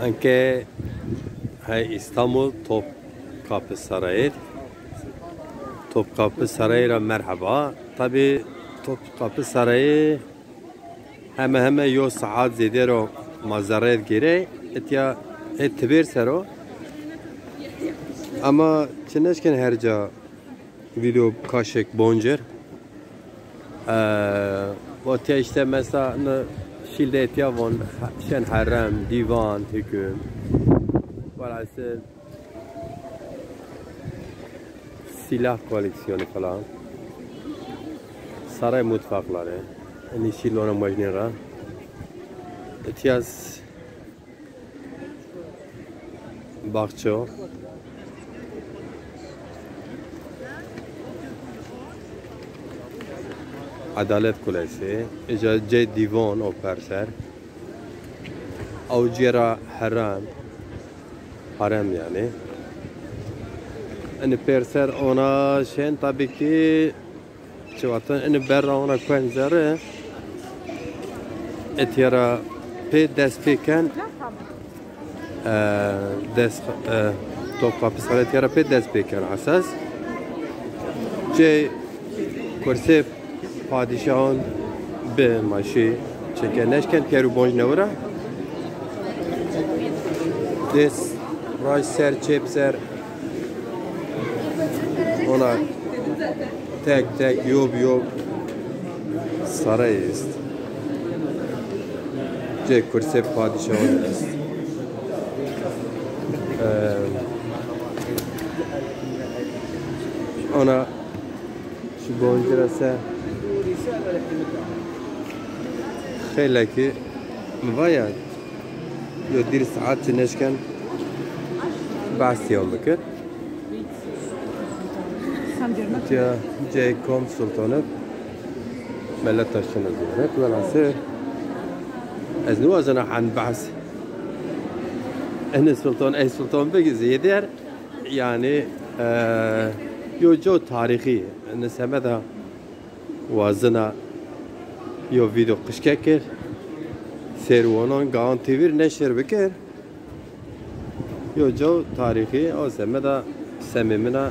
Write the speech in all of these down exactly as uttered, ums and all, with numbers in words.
Enke hey İstanbul Topkapı Sarayı. Topkapı Sarayı ra merheba. Tabi Topkapı Sarayı heme heme yo saat zêde ro ma zerreyet gêrey. Etya hê tibêr ser o. Ama çi neşken her ca video kaşek boncir. Ee, o te işte mesela ne şilde etya von şen herrem, divan, hüküm. Velhasil silah koleksiyonu falan. Saray mutfakları. Enî şîl ona majnên ra. Îtîyaz baxçe o. Adalet Kulesi. Îca cê dîvon o perser. Ew cê ra herem. Harem yanî. Enî perser ona şên tabii ki Çi vatan, ini berra ona kuen zerre. Etiyara pê dest pê ken. E, dest, e, Topkapı Sarayı etiyara pê dest pê ken esas. Cê kursê padişahon bi maşî çeke neşken piyer û bonc newira. Dest raş ser, çep ser. Ona Tek tek, yo bi yo saray est. Cê kursê padişahon est. Ee, ona şu boncira se xeylekî mi va ya. Yo dîr saet ci neşken behsî yan bikir. Tiya cey kom sultanı Mehmet Taşçı'nı ziyaret. Velhasıl ez nêwazena hen behs. Ene sultan, ey sultan bigi zêder. Yani, e, yo co tarîxî. Ene semeda Wazena yo vîdeo qişke kir. Sêrwanan Gawan T V neşir bikir. Yo caw tarîxî, o semeda semê min a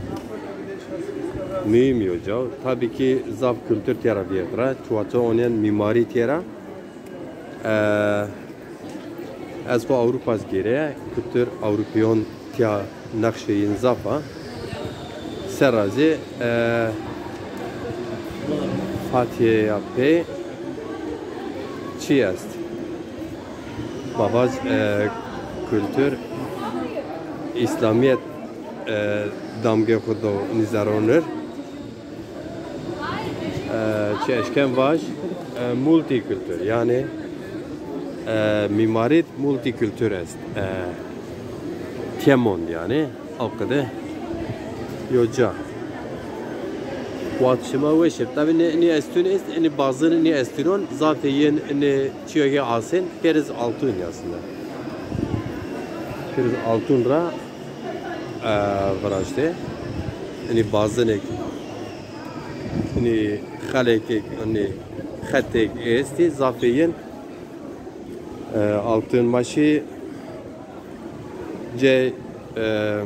muhîm yo caw. Tabî ki zaf kultur têra vîyert ra. Çuwato onyen mîmarî têra. E, ez xo Ewropa ez gêreye, kultur Ewropeyon tiya nexşê yin zaf a. Serra zî, e, Fatîheya pê çi est? Ma vaj, e, kultur, Îslamîyet, e, damgê xo do nîzeronir. E, çi eşken vaj, e, multikultur, yanî, e, mîmarît multikultur est. E, têmond yanî, o qede yo ca. Wat şima weş ib. Tabî nê, nê estûn est, nê bazin, nê estûnon, zafê yên, nê çiyo ke asên, pêriz altûn aslında. Pêriz altûn ra, e, viraştê. Nê bazinek Inî xelekêk, inî xetêk estî, zafê yin, e, altın maşî, cê, e,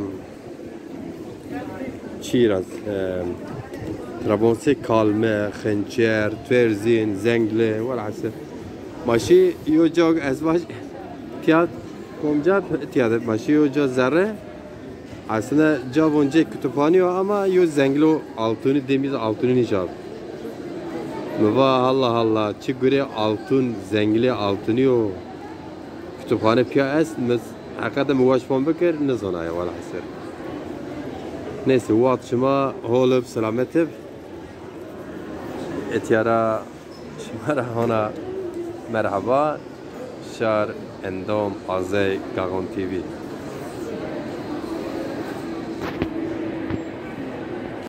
çî ra, e, Trabonsê kalme, xençer, twerzîn, zengle, welhasil. Maşî yo cag ez vaj, tiyat komca tiyat maşî yo ca zerre, Aslında ca voncê kütüphane yo ama yo zenglo altını demiz altını nîşab. Mi va Allah Allah, çi gure altın, zengli altını yo. Kütüphane piya est, mi heqete mi waş fam bikir, nizanaya wala hesir. Neyse, waqt şima hol ib, selamet ib. Etiyara şima ra hona merhaba. Şar endam azey Gaxon T V.